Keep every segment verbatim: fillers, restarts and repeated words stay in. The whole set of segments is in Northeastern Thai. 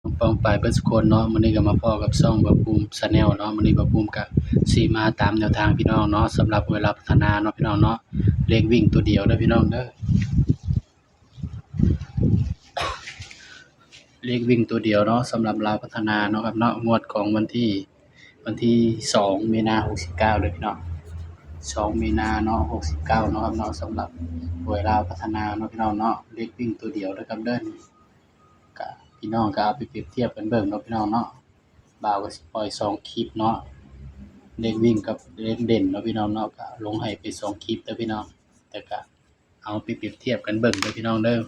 ป้องปายเบิดสุคนเนาะ มื้อนี้ก็มาพ้อกับช่องบ่าวภูมิ Channel เนาะ มื้อนี้บ่าวภูมิก็สิมาตามแนวทางพี่น้องเนาะ สำหรับหวยลาวพัฒนาเนาะพี่น้องเนาะ เลขวิ่งตัวเดียวเด้อพี่น้องเด้อ เลขวิ่งตัวเดียวเนาะ สำหรับลาวพัฒนาเนาะครับเนาะ งวดของวันที่ วันที่สองมีนาหกสิบเก้าเด้อพี่น้อง สองมีนาเนาะ หกสิบเก้าเนาะครับเนาะ สำหรับหวยลาวพัฒนาเนาะพี่น้องเนาะ เลขวิ่งตัวเดียวเด้อครับเด้อ ก็พี่น้องก็เอาไปเปรียบเทียบกันเบิ่งเนาะพี่น้องเนาะ บ่าวก็สิปล่อยสองคลิปเนาะ เลขวิ่งกับเลขเด่นเนาะพี่น้องเนาะ ก็ลงให้ไปสองคลิปเด้อพี่น้อง แต่ก็เอาไปเปรียบเทียบกันเบิ่งเด้อพี่น้องเด้อ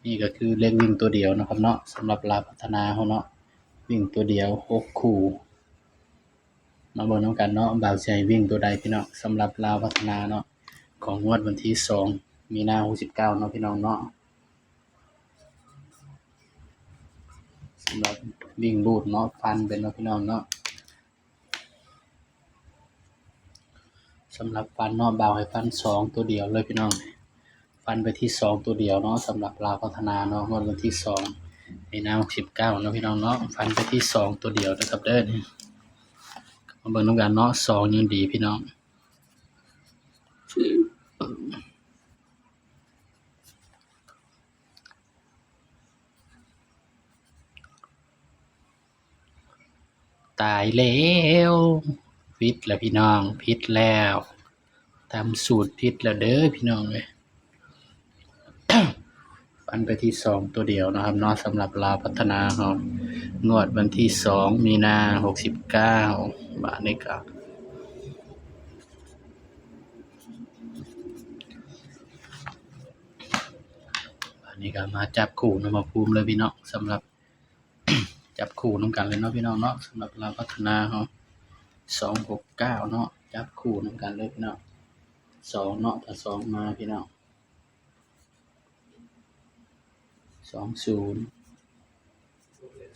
นี่ก็คือเลขวิ่งตัวเดียวนะครับเนาะ สำหรับลาวพัฒนาเฮาเนาะ วิ่งตัวเดียวหกคู่ มาเบิ่งนำกันเนาะ บ่าวสิให้วิ่งตัวใดพี่น้อง สำหรับลาวพัฒนาเนาะ ของงวดวันที่สองมีนาหกสิบเก้าเนาะพี่น้องเนาะ สำหรับวิ่งรูดเนาะ ฟันไปเนาะพี่น้องเนาะ สำหรับฟันเนาะ บ่าวให้ฟันสองตัวเดียวเลยพี่น้อง ฟันไปที่สองตัวเดียวเนาะ สำหรับลาวพัฒนาเนาะ งวดวันที่สองมีนาหกสิบเก้าเนาะพี่น้องเนาะ ฟันไปที่สองตัวเดียวนะครับเด้อ มาเบิ่งนำกันเนาะ สองยังดีพี่น้อง ตายแล้ว ผิดแล้วพี่น้อง ผิดแล้ว ตามสูตรผิดแล้วเด้อพี่น้องเอ้ย ฟันไปที่สองตัวเดียวนะครับเนาะ สำหรับลาวพัฒนาเฮา งวดวันที่สองมีนาหกสิบเก้า บาดนี้ก็ อันนี้ก็มาจับคู่เนาะ บ่าวภูมิเลยพี่น้อง สำหรับ จับคู่นำกันเลยเนาะพี่น้องเนาะ สำหรับลาวพัฒนาเฮา สองหกเก้าเนาะ จับคู่นำกันเลยพี่น้อง สองเนาะ ถ้าสองมาพี่น้อง สองศูนย์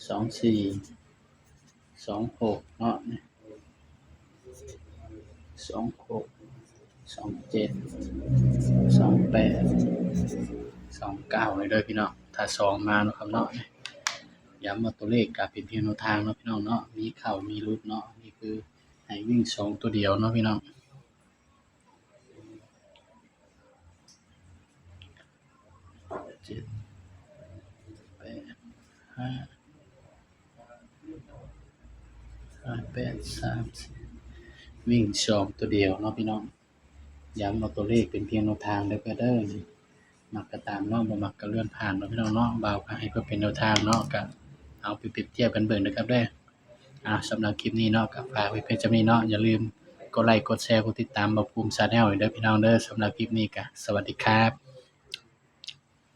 สองสี่ สองหกเนาะ สองหก สองเจ็ด สองแปด สองเก้าเลยเด้อพี่น้อง ถ้าสองมาเนาะครับเนาะ ย้ำว่าตัวเลขก็เป็นเพียงแนวทางเนาะพี่น้องเนาะ มีเข้ามีหลุดเนาะ นี่คือให้วิ่งสองตัวเดียวเนาะพี่น้อง เจ็ด แปด ห้า ห้า แปด สาม สี่ วิ่งสองตัวเดียวเนาะพี่น้อง ย้ำว่าตัวเลขเป็นเพียงแนวทางเด้อเด้อ มักก็ตามเนาะ บ่มักก็เลื่อนผ่านเนาะพี่น้องเนาะ บ่าวก็ให้เพื่อเป็นแนวทางเนาะ ก็เอาไปเปรียบเทียบกันเบิ่งนะครับเด้อ อ่า สำหรับคลิปนี้เนาะ ก็ฝากไว้เพียงจำนี้เนาะ อย่าลืมกดไลค์ กดแชร์ กดติดตามบ่าวภูมิ Channel เด้อพี่น้องเด้อ สำหรับคลิปนี้ก็สวัสดีครับ